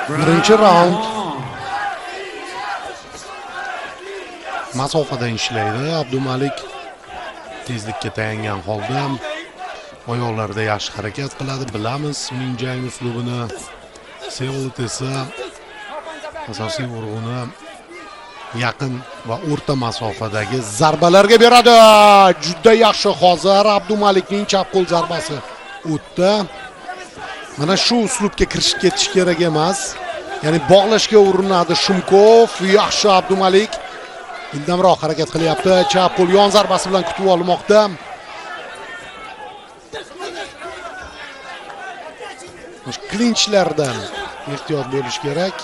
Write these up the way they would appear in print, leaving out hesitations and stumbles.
Birinchi raund masofadan ishlaydi Abdumalik, tezlikka tayangan holda oyoqlarida yaxshi harakat qiladi, bilamiz uning jang uslubini. Vsevolod esa asosiy urg'uni yaqin va o'rta masofadagi zarbalarga beradi. Juda yaxshi hozir Abdumalikning chap qo'l zarbasi o'tdi. Mana shu uslubga kirishib ketish kerak emas. Ya'ni bog'lashga urinadi Shumkov. Yaxshi Abdumalik ildamroq harakat qilyapti. Chap qo'l yon zarbasi bilan kutib olmoqda. Klinchlardan ehtiyot bo'lish kerak.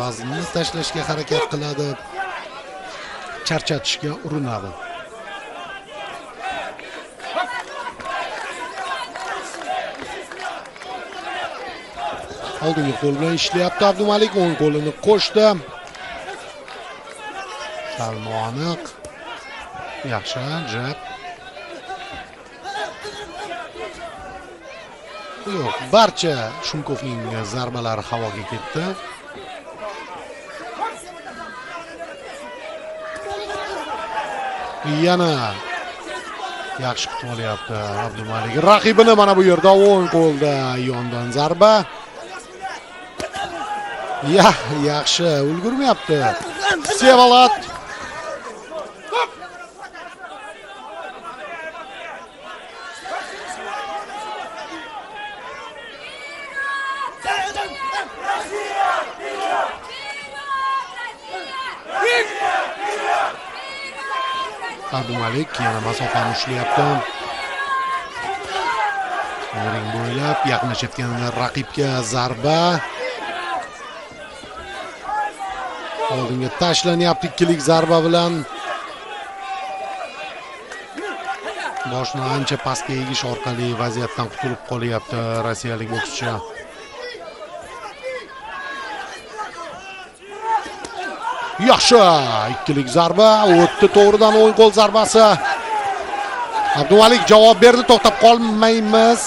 Vaznni tashlashga harakat qiladi. Charchatishga urinadi. Oldingi qo'l bilan ishlayapti Abdumalik, o'ng qo'lini qo'shdi. Sal noaniq. Yaxshi, jab. Yo'q, barcha Shumkovning zarbalari havoga ketdi. Yana yaxshi kutib olyapti Abdumalik raqibini. Mana bu yerda o'ng qo'lda yondan zarba. Ya, yaxshi ulgurmayapti Vsevolod. Abdumalik yana masofani ushlayapti. Ring bo'ylab yaqinlashayotgan raqibga zarba. Oldinga tashlanyapti ikkilik zarba bilan. Boshni ancha pastga egish orqali vaziyatdan qutulib qolyapti rossiyalik bokschi. Yaxshi, ikkilik zarba o'tdi, to'g'ridan o'ng qo'l zarbasi. Abdumalik javob berdi, to'xtab qolmaymiz.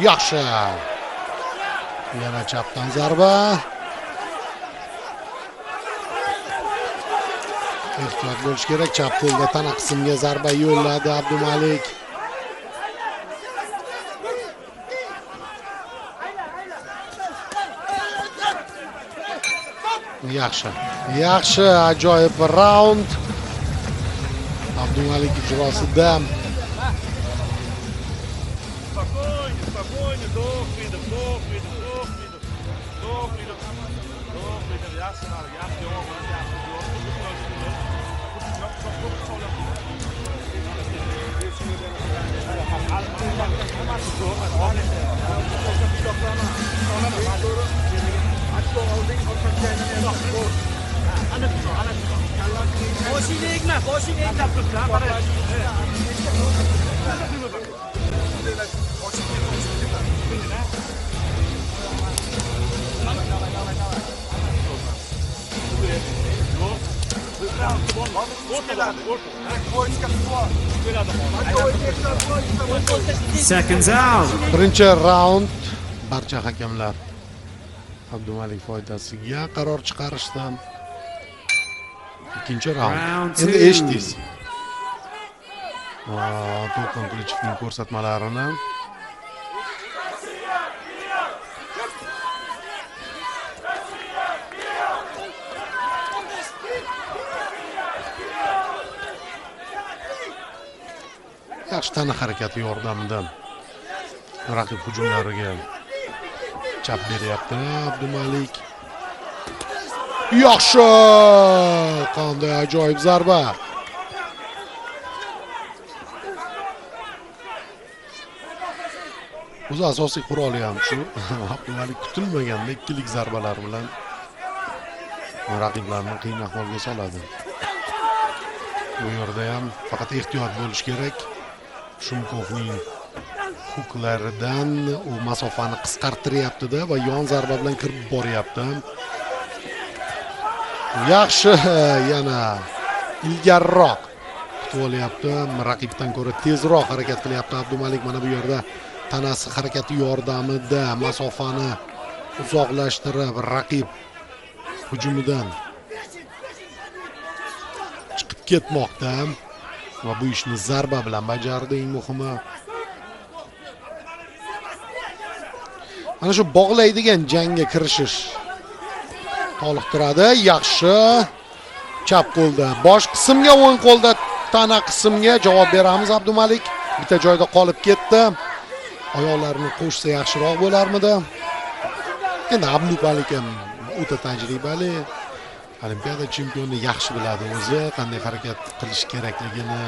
Yaxshi. Yana chapdan zarba. Ehtiyot bo'lish kerak. Chap qo'lda tana qismga zarba yo'lladi Abdumalik. Yaxshi. Yaxshi, ajoyib raund. Abdumalik ijrosida. Seconds out. Birinchi raund barcha hakamlar Abdumalik foydasiga qaror chiqarishdi. Ikkinchi raund. Endi eshitdingiz. To'lqin Qilichevning ko'rsatmalarini. Yaxshi tana harakati yordamida raqib hujumlariga chap beryapti Abdumalik. Yaxshi! Qanday ajoyib zarba. O'zi asosiy quroli ham shu. Abdumalik kutilmaganda ikkilik zarbalar bilan raqiblarni qiyin ahvolga soladi. Bu yerda ham faqat ehtiyot bo'lish kerak. Shumkovning huklaridan u masofani qisqartiryapti-da va yon zarba bilan kirib boryapti. Yaxshi, yana ilgariroq kutib olyapti. Raqibdan ko'ra tezroq harakat qilyapti Abdumalik. Mana bu yerda tanasi harakati yordamida masofani uzoqlashtirib, raqib hujumidan chiqib ketmoqda va bu ishni zarba bilan bajardi. Eng muhimi mana shu bog'laydigan jangga kirishish toliqtiradi. Yaxshi chap qo'lda bosh qismga, o'ng qo'lda tana qismga javob beramiz. Abdumalik bitta joyda qolib ketdi. Oyoqlarini qo'shsa yaxshiroq bo'larmidi? Endi Abdumalik ham o'ta tajribali, olimpiada chempioni, yaxshi biladi o'zi qanday harakat qilish kerakligini.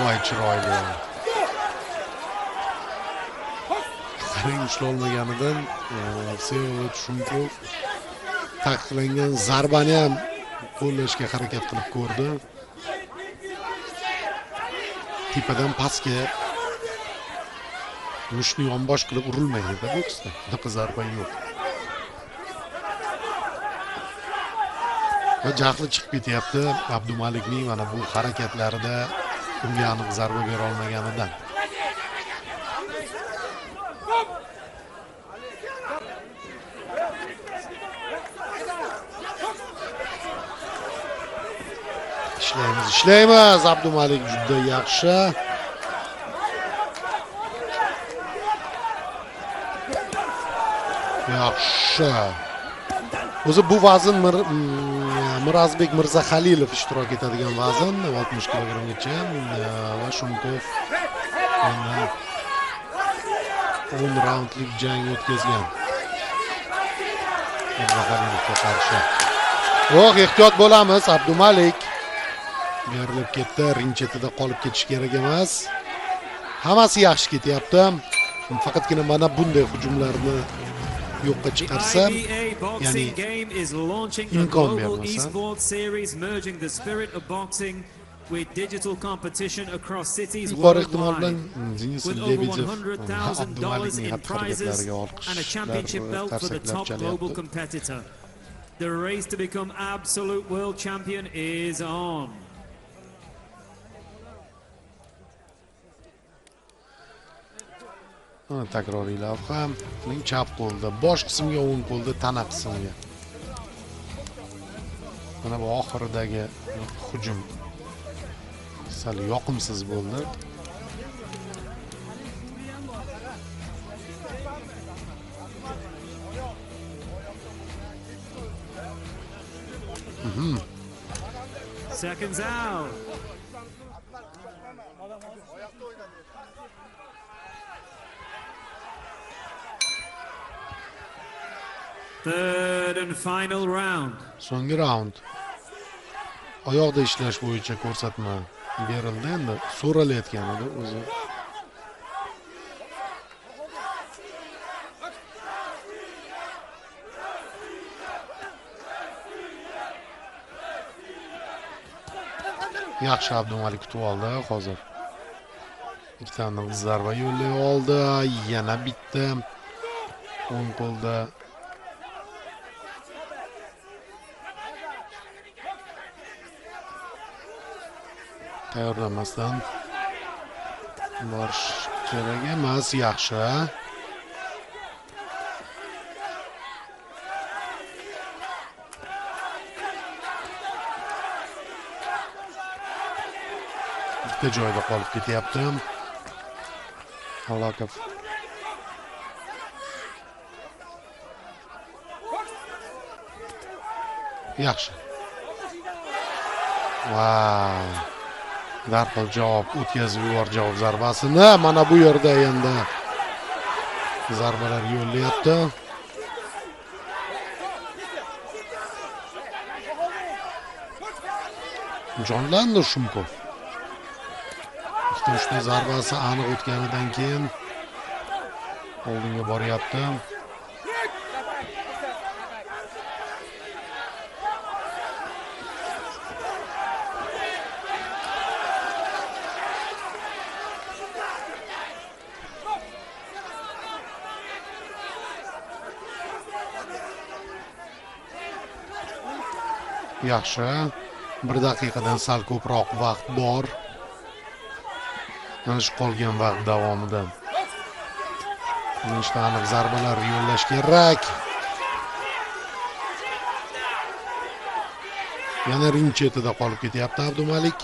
Voy chiroyli. Qarang, ushlolmaganidan Vsevolod Shumkov taqiqlangan zarbani ham qo'llashga harakat qilib ko'rdi. Tepadan pastga mushni yonbosh qilib urilmaydi-da boksda. Bunaqa zarba yo'q. Va jahli chiqib ketyapti Abdumalikning mana bu harakatlarida unga aniq zarba bera olmaganidan. Ishlaymiz, ishlaymiz. Abdumalik juda yaxshi. Yaxshi. O'zi bu vazn Mirazbek Mirzahalilov ishtirok etadigan vazn, 60 kilogramgacha va Shumkov undan 10 raundlik jang o'tkazgan Mirzahalilovga qarshi. Yo'q, ehtiyot bo'lamiz. Abdumalik berilib ketdi, ring chetida qolib ketish kerak emas. Hammasi yaxshi ketyapti. Faqatgina mana bunday hujumlarni yo'qqa chiqarsa, ya'ni imkon bermasa. Yuqori ehtimol bilan Denis Lebedev Abdumalikning xatti-harakatlariga olqishlar, qarsaklar chalyapti. The race to become absolute world champion is on. Takroriy lavha. Uning chap qo'lda bosh qismiga, o'ng qo'lda tana qismiga. Mana bu oxiridagi hujum sal yoqimsiz bo'ldi. Seconds out. Third and final round. So'nggi raund. Oyoqda ishlash bo'yicha ko'rsatma berildi. Endi so'ralayotgan edi o'zi. Yaxshi Abdumalik kutib oldi hozir. Ikkita zarba yo'llay oldi. Yana bitta o'ng qo'lda tayyorlanmasdan borish kerak emas. Yaxshi. Bitta joyda qolib ketyapti Halokov. Yaxshi. Vau. Darhol javob o'tkazib yubor javob zarbasini. Mana bu yerda endi zarbalar yo'llayapti. Jonlandi Shumkov. Ikkita uchta zarbasi aniq o'tganidan keyin oldinga boryapti. Yaxshi, 1 daqiqadan sal ko'proq vaqt bor. Mana shu qolgan vaqt davomida nechta aniq zarbalar yo'llash kerak. Yana ring chetida qolib ketyapti Abdumalik.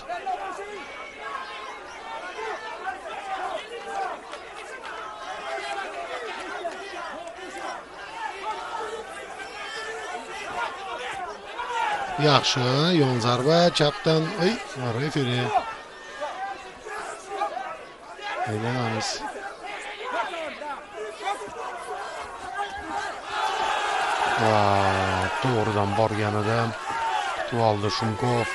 Yaxshi, yon zarba chapdan. Ey, referi. Aylanamiz. Va to'g'ridan borganida kutib oldi Shumkov.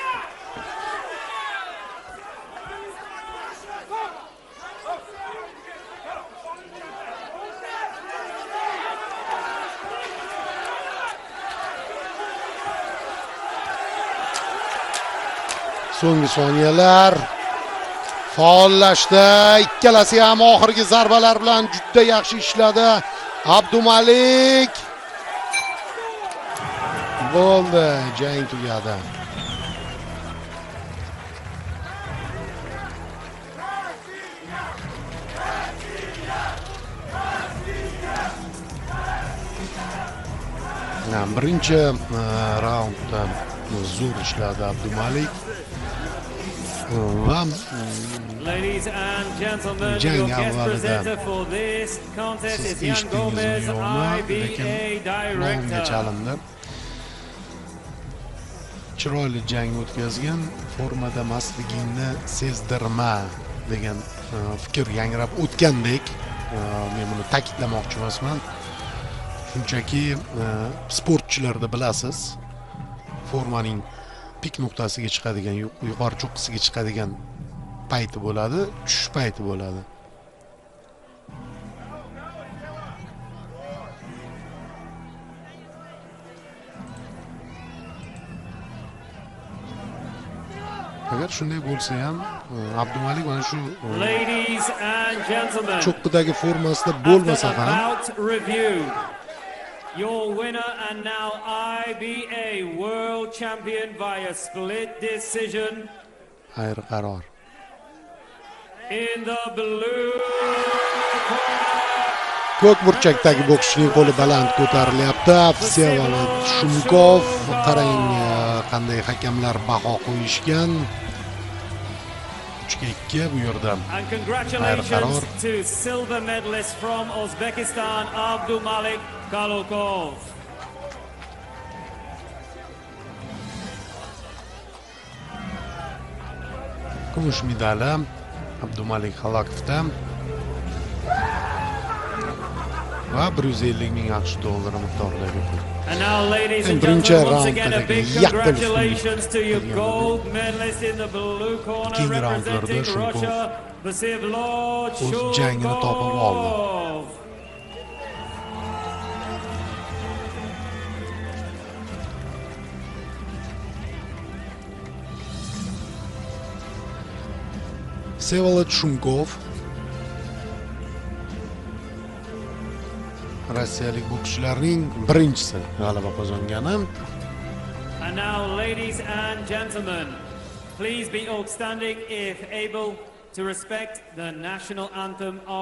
So'nggi soniyalar faollashdi. Ikkalasi ham oxirgi zarbalar bilan juda yaxshi ishladi Abdumalik. Bo'ldi, jang tugadi. Birinchi raundda zo'r ishladi Abdumalik. Va jang avvalida siz eshitdingizmi yo'qmi, lekin qulog'imga chalindi. Chiroyli jang o'tkazgan, formada emasligingni sezdirma degan fikr yangrab o'tgandek. Men buni ta'kidlamoqchi emasman. Shunchaki sportchilarda bilasiz, formaning pik nuqtasiga chiqadigan, yuqori cho'qqisiga chiqadigan payti bo'ladi, tushish payti bo'ladi. Agar shunday bo'lsa ham Abdumalik mana shu cho'qqidagi formasida bo'lmasa ham your winner and now IBA World Champion via split decision. Ayri qaror. In the blue corner. Ko'k burchakdagi bokschining qo'li baland ko'tarilyapti. Vsevolod Shumkov. Qarang qanday hakamlar baho qo'yishgan. 3-2 bu yerda. And congratulations to silver medalist from Uzbekistan Abdumalik Khalokov. Kumush medali Abdumalik Xalokovda va 150 ming AQSh dollari miqdoridagi pul. And now, ladies and birinchi gentlemen, once again a big raunddagi yaqqol congratulations to your gold medalist in the blue corner Keyingi raundlarda representing Shumkov Russia, Vsevolod o'z jangini topib oldi. Shumkov. Vsevolod Shumkov rossiyalik bokschilarning birinchisi g'alaba qozongani. And now, ladies and gentlemen, please be upstanding if able to respect the national anthem of